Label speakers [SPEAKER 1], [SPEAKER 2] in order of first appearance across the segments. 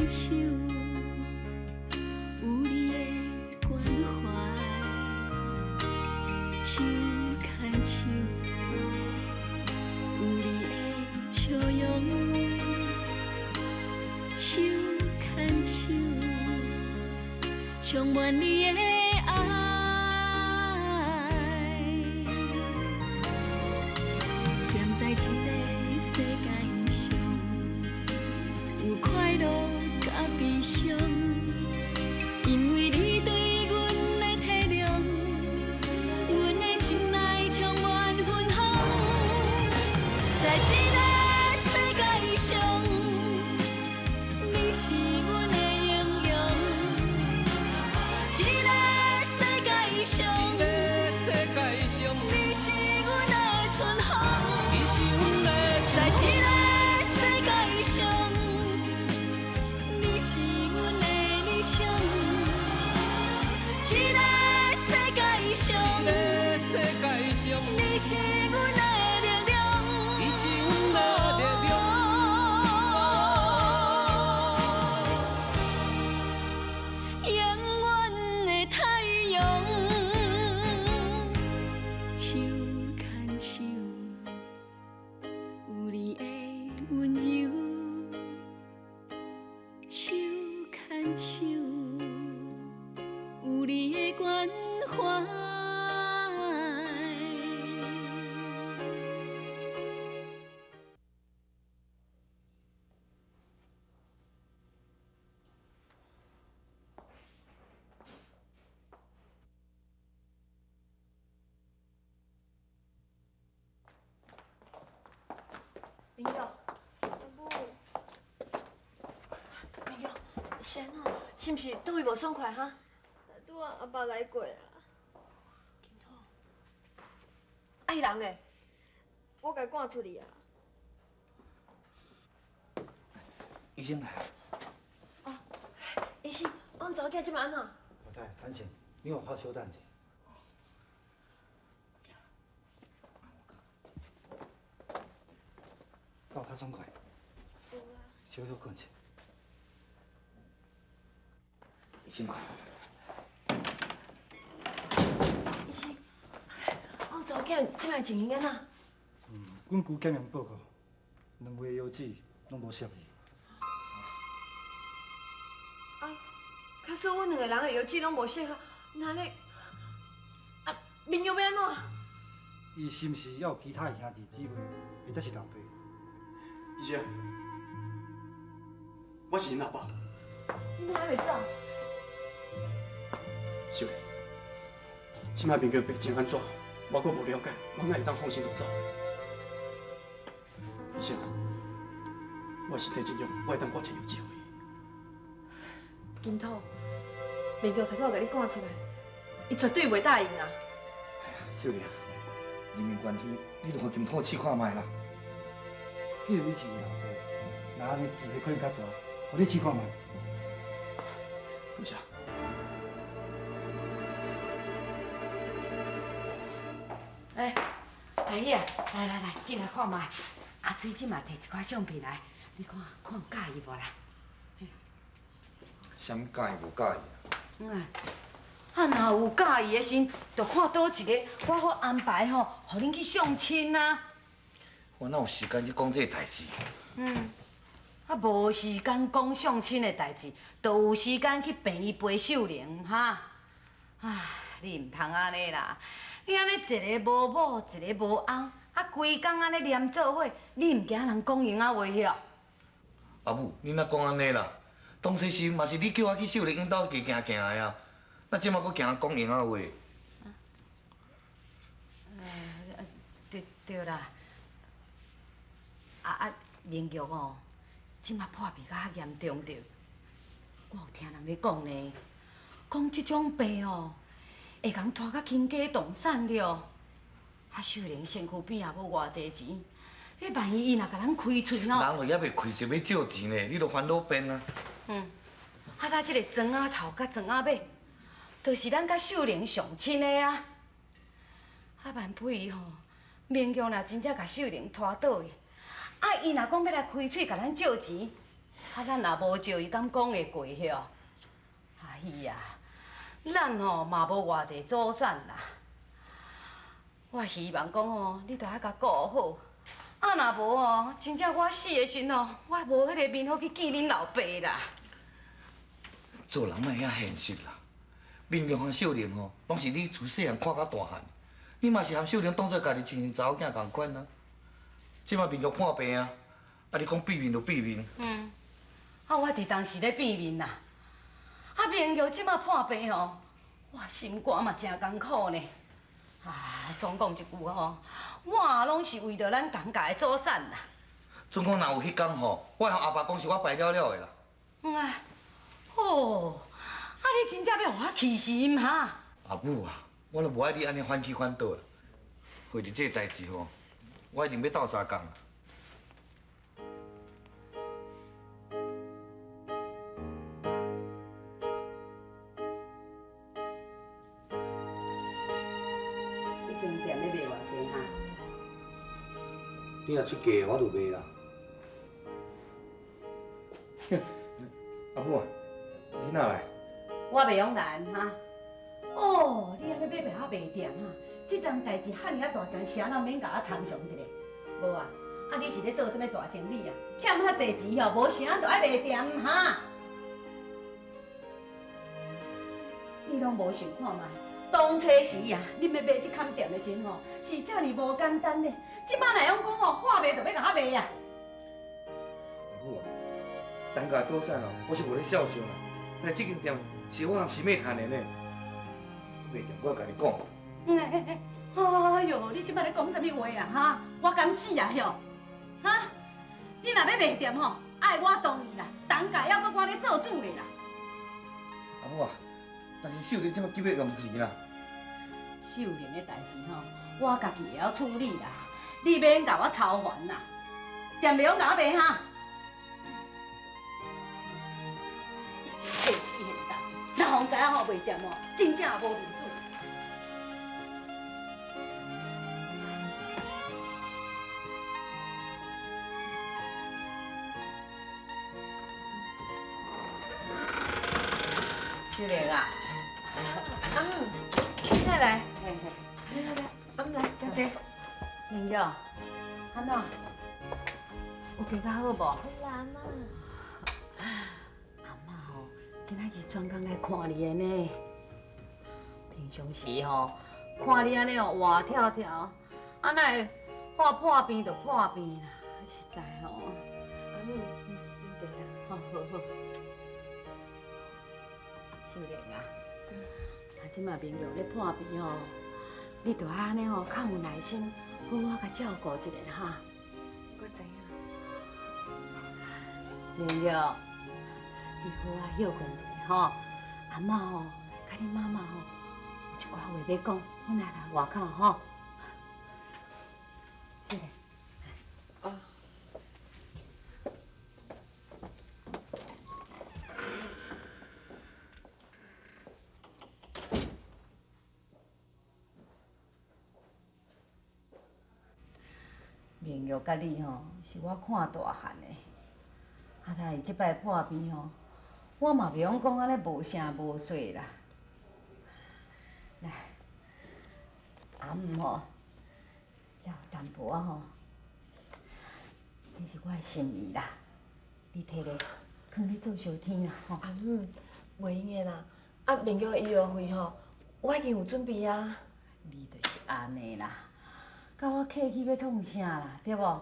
[SPEAKER 1] 手，有你的關懷，手牽手，有你的笑容，手牽手，充滿你的愛。踮在這个世界上，有快樂佮悲傷，因為你對阮的體諒，阮的心內充滿芬芳。在這个世界上，你是阮的英雄。這个世界上，
[SPEAKER 2] 這個世界上，
[SPEAKER 1] 你是阮的春風。
[SPEAKER 2] 你是阮的
[SPEAKER 1] 在這个世界上，你是阮的理想。這个世界上，
[SPEAKER 2] 這個世界上，
[SPEAKER 1] 你是阮的力量。
[SPEAKER 2] 你是阮的力量。
[SPEAKER 1] 永遠的太陽，手牽手，有你的溫柔，手牽手，有你的關懷。
[SPEAKER 3] 明玉，母，明玉，是按怎？是毋是佗位無爽快哈？
[SPEAKER 4] 拄仔阿爸來過啊。
[SPEAKER 3] 金土，啊伊人咧？
[SPEAKER 4] 我共趕出去啊。
[SPEAKER 5] 醫生來。
[SPEAKER 3] 哦，醫生，阮查某囝這擺按怎？
[SPEAKER 6] 老太，等下，你有法稍等者。敢有較爽快？
[SPEAKER 4] 有啊。
[SPEAKER 6] 小休睏者。
[SPEAKER 5] 醫生快。
[SPEAKER 3] 醫生，阮查某囝這擺情形按怎？
[SPEAKER 6] 嗯，根據檢驗報告，兩位的腰子攏無適宜。
[SPEAKER 3] 啊，假使阮兩個人的藥劑攏無適合，那呢？啊，明玉欲按怎？
[SPEAKER 6] 伊是毋是猶有其他的兄弟姊妹，或者是老爸？
[SPEAKER 7] 醫生，我是𪜶阿爸。
[SPEAKER 3] 你還袂走？
[SPEAKER 7] 秀蓮，這擺明玉病情按怎，我閣無了解，我哪會當放心就走？醫生，我身體真弱，我會當掛一個藥劑予伊。
[SPEAKER 3] 金土，明玉頭拄仔共你趕出來，伊絕對袂答應啦。
[SPEAKER 5] 秀蓮，人命關天，你著予金土試看覓啦。
[SPEAKER 6] 既然你是伊老爸，那按呢機會可能較大，予你試看覓。
[SPEAKER 7] 多謝。
[SPEAKER 8] 欸，阿姨啊，來來來，緊來看覓。阿水這馬提一寡相片來，你看看有佮意無啦？
[SPEAKER 5] 啥物佮意無佮意啊？
[SPEAKER 8] 嗯啊，啊若有佮意的時，就看佗一个，我好安排吼，予恁去相親啊。
[SPEAKER 5] 我哪有時間去講這个代誌？
[SPEAKER 8] 嗯，啊無時間講相親的代誌，就有時間去病院陪秀玲哈。唉，你毋通按呢啦，你按呢一个無某，一个無翁，啊規工按呢黏做伙，你毋驚人講閒仔話吆？
[SPEAKER 5] 阿母，你哪講按呢啦？當初時嘛是你叫我去秀玲𪜶兜加行行的啊，那這馬閣驚人講閒仔話？
[SPEAKER 8] 對對啦。啊啊，明玉哦，這馬破病較嚴重著。我有聽人咧講呢，講這種病哦，會共拖甲傾家動產著。啊，秀玲身軀邊也無偌濟錢，你萬一伊若共咱開喙吼，
[SPEAKER 5] 人都猶未開喙欲借錢呢，你就煩惱變啊。
[SPEAKER 8] 嗯，啊，佮這个庄仔頭佮莊仔尾，就是咱佮秀玲上親的啊。啊，萬不吼，明玉若真正共秀玲拖倒去，啊，伊若講欲來開喙共咱借錢，啊，咱也無招伊，敢講會過許？阿喜啊，咱吼嘛無偌濟祖產啦。我希望講吼，你著愛共顧好。啊，若無吼，真正我死的時陣吼，我無彼个面好去見恁老爸啦。
[SPEAKER 5] 做人莫遐現實啦。明玉和秀玲吼，攏是你自細漢看甲大漢，你嘛是含秀玲當做家己親生查某囝仝款啊。這擺明玉破病啊，啊你講變面就變面。
[SPEAKER 8] 嗯。啊，我佇當時咧變面啦。啊，明玉這擺破病吼，我心肝嘛誠艱苦呢。啊，總講一句吼，我攏是為著咱陳家的祖產啦。
[SPEAKER 5] 總講若有彼工吼，我會予阿爸講是我敗了了的啦。
[SPEAKER 8] 嗯啊，哦，啊你真正欲予我氣死毋哈？
[SPEAKER 5] 阿母啊，我都無愛你按呢反起反倒啦。為著這个代誌吼，我一定欲鬥相共。
[SPEAKER 8] 這間店咧賣偌濟哈？
[SPEAKER 5] 你若出價，我就賣啦。
[SPEAKER 6] 阿母啊，你哪來？
[SPEAKER 8] 我袂用來哈。哦，你按呢欲欲我賣店哈？這樁代誌遐爾仔大樁，啥人免共我參詳一下？無啊？啊，你是咧做啥物大生意啊？欠較濟錢吼，無啥就愛賣店哈？你攏無想看覓？當初時啊，恁欲買這崁店的時陣吼，是遮爾無簡單呢。這擺若用講吼，話賣就欲共我賣啊！
[SPEAKER 6] 阿母啊，陳家祖產哦，我是無咧痟想啦。但這間店是我和師妹趁的呢，賣店我共你講。
[SPEAKER 8] 哎哎喲，你這擺咧講啥物話啊？哈，我敢死啊！喲，哈，你若欲賣店吼，愛我同意啦，陳家猶閣我咧做主咧啦。
[SPEAKER 6] 阿母啊，但是秀玲這擺急欲用錢啦。
[SPEAKER 8] 秀玲的代誌吼，我家己會曉處理啦，你免共我操煩啦，店袂用共我賣哈。下死現代，若予人知影吼賣店哦，真正無面子。秀玲啊，
[SPEAKER 3] 阿姆，你哪來？
[SPEAKER 8] 嘿嘿，
[SPEAKER 3] 來來來，阿姆來，坐坐。
[SPEAKER 8] 明玉，按怎？有加較好無？
[SPEAKER 4] 好啦，阿嬤。
[SPEAKER 8] 阿嬤吼，今仔日專工來看你的呢。平常時吼，看你按呢哦活跳跳，啊哪會話破病就破病啦，實在吼。
[SPEAKER 3] 阿姆，啉茶啦。
[SPEAKER 8] 好好好。秀玲啊，啊，這擺明玉咧破病吼，你著愛按呢吼，較有耐心，好好共照顧一下哈。
[SPEAKER 3] 我知影。
[SPEAKER 8] 明玉，你好好歇睏一下吼。阿嬤吼，佮你媽媽吼，有一寡話欲講，阮來來外口吼。是嘞。
[SPEAKER 3] 哦。
[SPEAKER 8] 明玉佮你吼，是我看大漢的。啊，但是這擺破病吼，我嘛袂用講按呢無聲無息啦。來，阿姆吼，這有淡薄仔吼，這是我的心意啦。你摕來，囥咧做燒天啦吼。
[SPEAKER 3] 阿姆，袂用的啦。啊，明玉的醫藥費吼，我已經有準備啊。
[SPEAKER 8] 你就是按呢啦，佮我客氣欲創啥啦，對無？啊，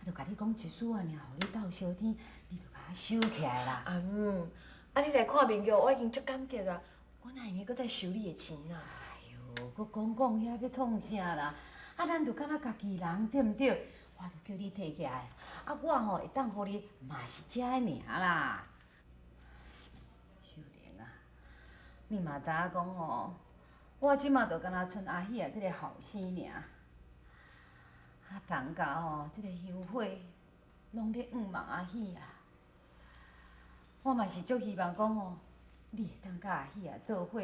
[SPEAKER 8] 就共你講一絲仔爾，予你鬥燒天，你就共我收起來啦。
[SPEAKER 3] 阿姆，啊，你來看明玉，我已經足感激啊，我哪會用閣再收你的錢啊？
[SPEAKER 8] 哎喲，閣講講遐欲創啥啦？啊，咱就敢若家己人，對毋對？我就叫你提起來，啊，我吼會當予你嘛是這个爾啦。秀玲啊，你嘛知影講吼，我這馬就敢若賰阿喜仔這个後生爾。啊，陳家吼，這個香火攏咧向望阿喜啊。我嘛是足希望講吼，你會當佮阿喜仔做伙，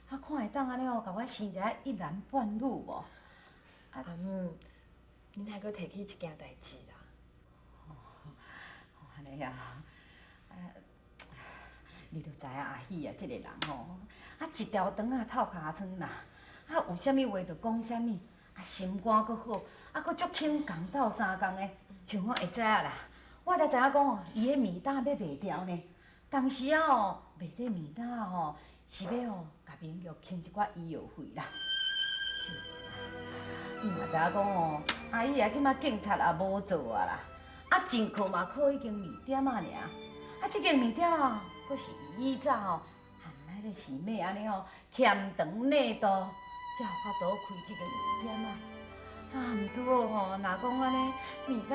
[SPEAKER 8] 啊，看會當按呢吼，共我生一个一男半女無？
[SPEAKER 3] 阿姆，你哪閣提起這件代誌啦？
[SPEAKER 8] 哦，按呢啊，你就知影阿喜啊，這个人吼，啊一條腸仔透尻川啦，啊有啥物話就講啥物，啊心肝閣好，啊閣足肯共鬥相共的，像我會知影啦，我才知影講哦，伊彼麵擔欲賣掉呢。當時啊吼，賣這麵擔吼，是欲吼，共明玉還一寡醫藥費啦。秀玲啊，你嘛知影講吼，阿姨啊，這馬警察也無做啊啦，啊真靠嘛靠彼間麵店仔爾，啊這間麵店啊，閣是伊以早吼，含彼个四妹按呢吼，嫌長內度，才有法度開這間麵店啊。啊，毋拄好吼，若講按呢，麵店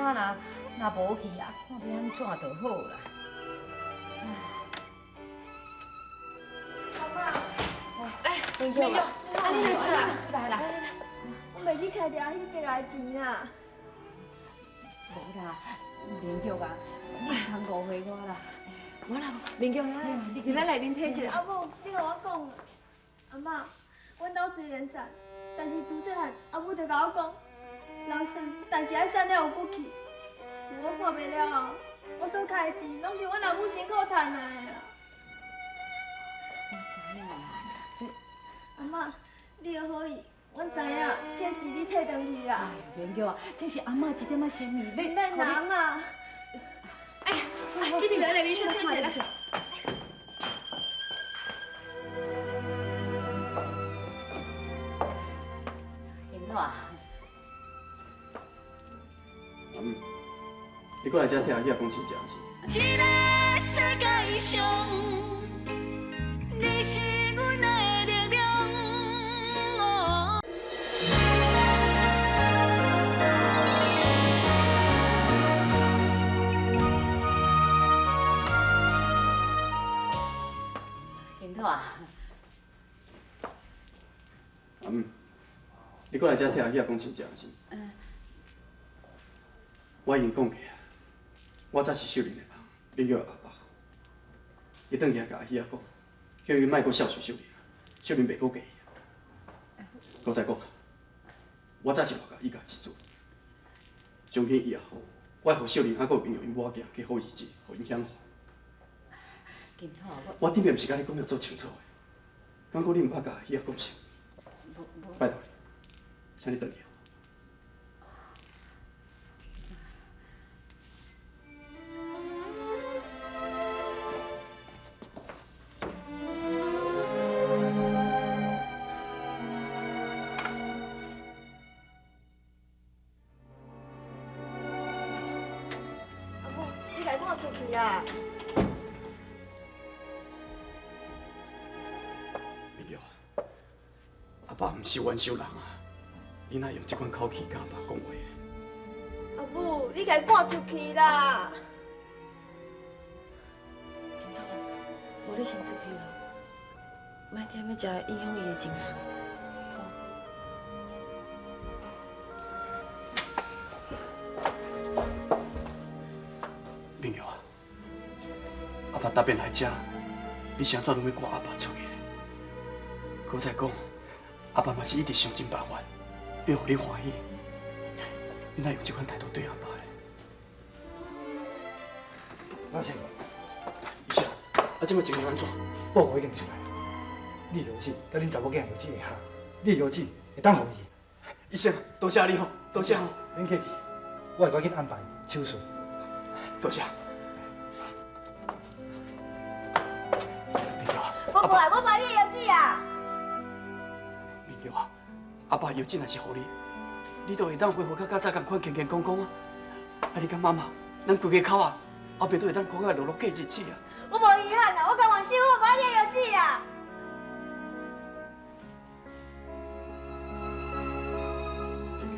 [SPEAKER 8] 若無去啊，看欲按怎就好啦。
[SPEAKER 4] 阿媽，
[SPEAKER 3] 哎，明玉，啊你哪出來？
[SPEAKER 8] 出來啦！
[SPEAKER 4] 我袂去開著阿喜借來錢啦。
[SPEAKER 8] 無啦，明玉啊，你毋通誤會我啦。
[SPEAKER 3] 無啦，明玉，來，你來內面睇一下。
[SPEAKER 4] 阿母，你予我講。阿媽，阮兜雖然散，但是自細漢阿母就共我講，人散，但是愛散了有骨氣。自我破病了後，我所開的錢，攏是阮老母辛苦賺來的啦。
[SPEAKER 8] 我知影啦，這
[SPEAKER 4] 阿媽，你的好意，阮知影，這錢你退轉去啦。
[SPEAKER 8] 哎，明玉啊，這是阿嬤一點仔心意，
[SPEAKER 4] 毋免啦，阿嬤。
[SPEAKER 3] 哎，緊入來內面先睇一下。
[SPEAKER 8] 金兔啊，
[SPEAKER 7] 阿姆，你過來遮聽阿喜講親情是？
[SPEAKER 1] 這个世界上，你是阮的力量。
[SPEAKER 8] 金兔啊，
[SPEAKER 7] 阿姆，你過來遮聽阿喜講親情是？我已經講過啊，我早是秀玲的人，明玉的阿爸。伊轉去共阿喜仔講，叫伊莫閣孝順秀玲，秀玲袂閣嫁伊。閣再講，我早是偌佮意共知足。從今以後，我會予秀玲還閣明玉𪜶某仔囝過好日子，予𪜶享福。
[SPEAKER 8] 金兔，我
[SPEAKER 7] 我頂擺毋是共你講了足清楚的，敢講你毋捌共阿喜仔講啥？拜託你，請你轉去。
[SPEAKER 4] 阿母，你共趕出去啊！
[SPEAKER 7] 明玉，阿爸毋是冤仇人啊，你哪用這款口氣佮阿爸講話？
[SPEAKER 4] 阿母，你共趕出去啦！
[SPEAKER 3] 金兔，無你先出去啦，莫踮咧遮影響伊的情緒。好。
[SPEAKER 7] 明玉啊，阿爸答應來遮，你是按怎攏欲趕阿爸出去？閣再講，阿爸嘛是一直想盡辦法，欲予你歡喜。你哪用這款態度對阿爸咧？
[SPEAKER 9] 老師，
[SPEAKER 7] 醫生，啊，這擺情形按怎？
[SPEAKER 9] 報告已經出來，你的藥劑佮恁查某囝藥劑會合，你的藥劑會當予伊。
[SPEAKER 7] 醫生，多謝你吼，多謝。
[SPEAKER 9] 免客氣，我會趕緊安排手術。
[SPEAKER 7] 多謝。明玉啊，
[SPEAKER 4] 我無愛，我無愛你的藥劑啊！
[SPEAKER 7] 明玉啊，阿爸藥劑若是予你，你就會當恢復佮較早仝款健健康康啊！啊，你佮媽媽，咱規家口啊，後壁都會當快快樂樂過日子啊！
[SPEAKER 4] 我無遺憾啊，我甘願死，我無愛你的藥劑啊！
[SPEAKER 7] 明玉，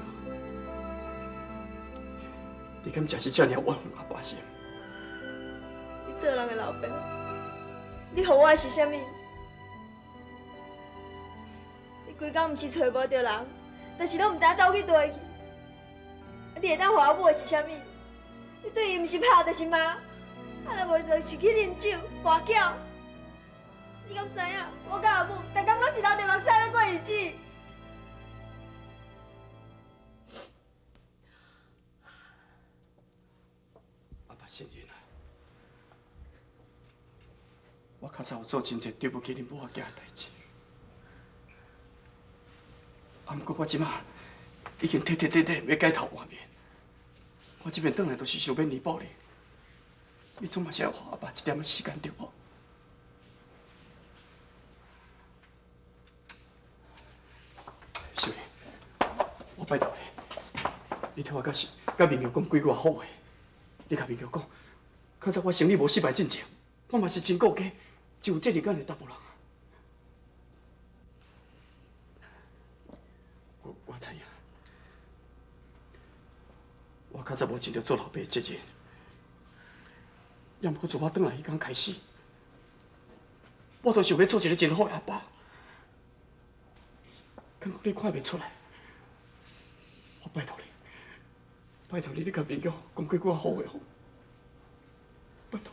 [SPEAKER 7] 你敢真是這爾怨恨阿爸是？
[SPEAKER 4] 你做人的老爸，你予我的是啥物？你規工毋是揣無著人，但是攏毋知影走去佗去。你會當予阿母的是啥物？你對伊毋是拍就是罵，啊若無就是去啉酒、跋筊。你敢知影？我佮阿母，逐工攏是流著目屎咧過日子。
[SPEAKER 7] 阿爸承認啊，我較早有做真濟對無起恁母仔囝的代誌，啊，毋過我這馬已經徹徹底底欲改頭換面。我這擺轉來就是想欲彌補你，你總嘛是愛予阿爸一點仔時間對無？秀玲，我拜託你，你替我佮明玉講幾句好話。你共明玉講，較早我生理無失敗進前，我嘛是真顧家、真有責任感的查埔人啊。我知影，我較早無盡著做老爸的責任，也毋過自我轉來彼工開始，我都想欲做一个真好的阿爸。敢講你看袂出來？我拜託你，拜託你，你共明玉講幾句好話好？拜託你。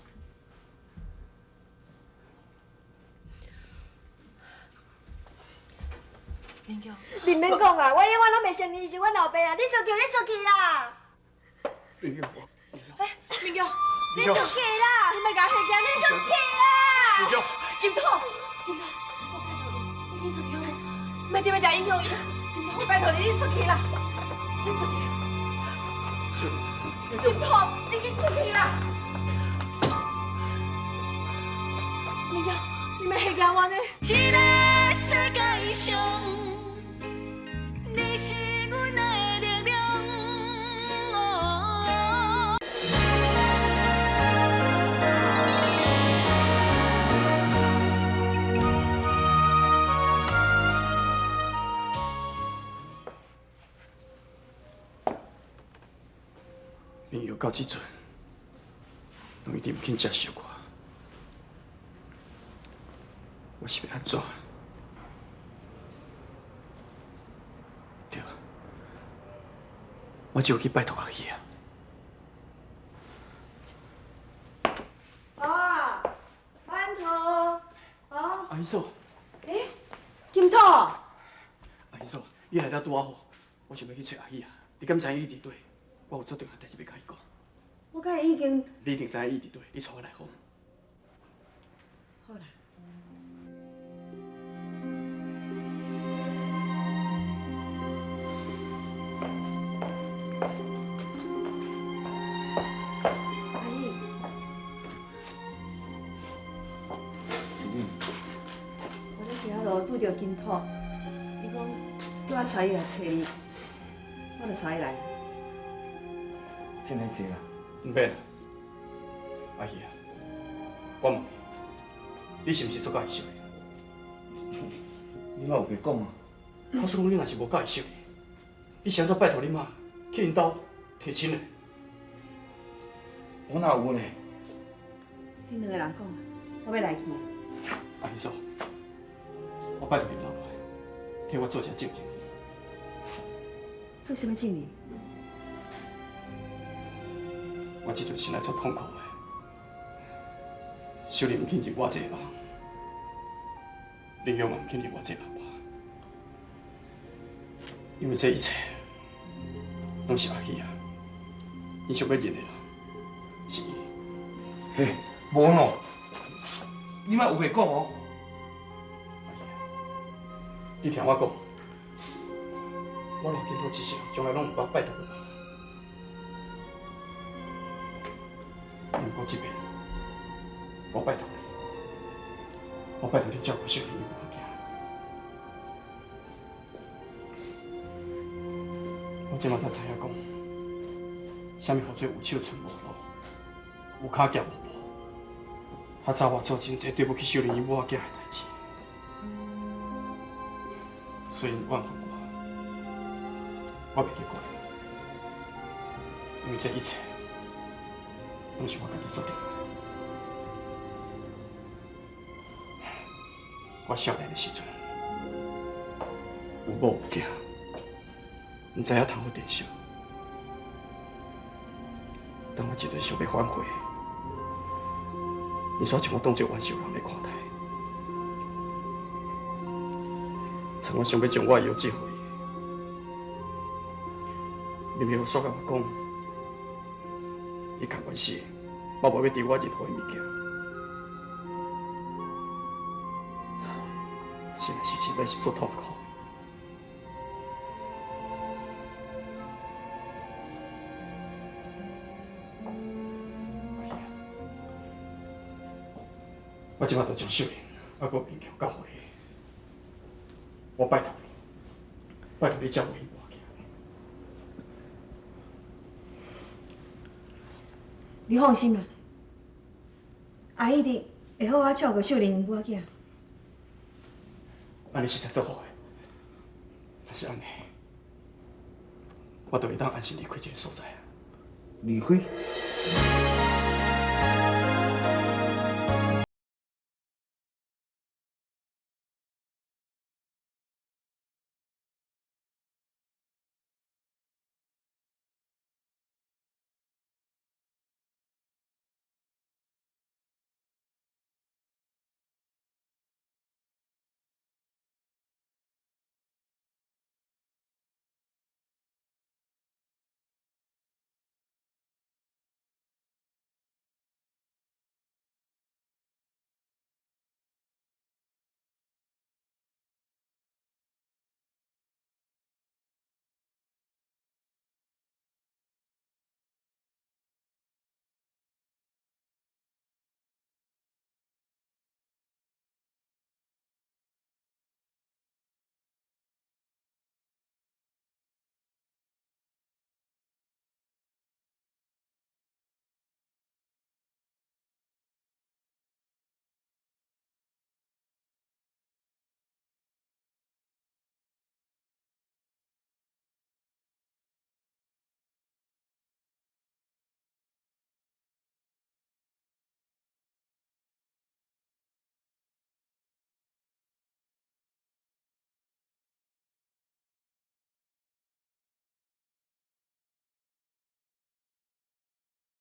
[SPEAKER 3] 明玉，
[SPEAKER 4] 你免講啊，我永遠攏袂承認伊是阮老爸啊！你出去，你出去啦！
[SPEAKER 7] 明玉，
[SPEAKER 3] 欸，明玉，
[SPEAKER 4] 你出去啦！
[SPEAKER 3] 你莫共我嚇驚，
[SPEAKER 4] 你出去啦！
[SPEAKER 7] 明玉，
[SPEAKER 3] 金土，金土，我拜託你，你緊出去好無？莫佇欲食影響伊。金土，我拜託你，你出去啦！你出去。金土，你緊出去啦！明玉，你莫嚇驚我呢。
[SPEAKER 1] 這个世界上，你是阮的力量。
[SPEAKER 7] 明玉到這陣，攏一直毋肯接受我，我是欲按怎？對，我只有去拜託阿喜啊。
[SPEAKER 4] 啊，饅頭，啊，
[SPEAKER 7] 阿姨嫂，
[SPEAKER 4] 欸，金土，
[SPEAKER 7] 阿姨嫂，你來遮拄仔好，我想欲去揣阿喜啊，你敢知影伊佇佗？我有足重要代誌欲共伊講。
[SPEAKER 4] 我敢已經……
[SPEAKER 7] 你一定知影伊佇佗，你帶我來好？
[SPEAKER 4] 好啦。阿姨，我咧一下路拄著金土，伊講叫我帶伊來揣你，我就帶伊來。
[SPEAKER 6] 真來坐啦。
[SPEAKER 7] 毋免啦，阿喜啊，我問你，你是毋是足佮意秀玲？
[SPEAKER 6] 你莫有白講啊！
[SPEAKER 7] 我說講你若是無佮意秀玲，你是按怎拜託你媽去𪜶兜提親的？
[SPEAKER 6] 我哪有咧？
[SPEAKER 4] 恁兩個人講，我欲來去。
[SPEAKER 7] 阿姨嫂，我拜託你留落來，替我做一下證人。
[SPEAKER 4] 做啥物證人？
[SPEAKER 7] 我這陣心內足痛苦的，秀玲毋肯認我這個翁，明玉嘛毋肯認我這個阿爸，因為這一切攏是阿喜啊，𪜶想欲認的人是伊。
[SPEAKER 6] 嘿，無喏，你莫有話講哦。
[SPEAKER 7] 阿喜啊，你聽我講，我賴金土這世人從來攏毋捌拜託過人。毋過這擺，我拜託你，我拜託你照顧秀玲伊母仔囝。我這馬才知影講，啥物號做有手伸無路，有跤行無步。較早我做真濟對無起秀玲伊母仔囝的代誌，所以𪜶怨恨我，我袂去怪，因為這一切攏是我家己做定的。我少年的時陣，有某有囝，毋知影通好珍惜。當我這陣想欲反悔，𪜶煞將我當做冤仇人來看待。趁我想欲將我的藥劑予伊，明明煞共我講，伊甘願死，嘛無欲挃我任何的物件。现在是实在是足痛苦。阿姨啊，我这摆就将秀玲犹阁明玉交予你，我拜托你，拜托你照顾𪜶某囝。
[SPEAKER 4] 你放心啦，阿姨伫会好好照顾秀玲某囝。
[SPEAKER 7] 按呢实在足好的，若是按呢，我就会当安心离开这个所在啊。
[SPEAKER 6] 离开？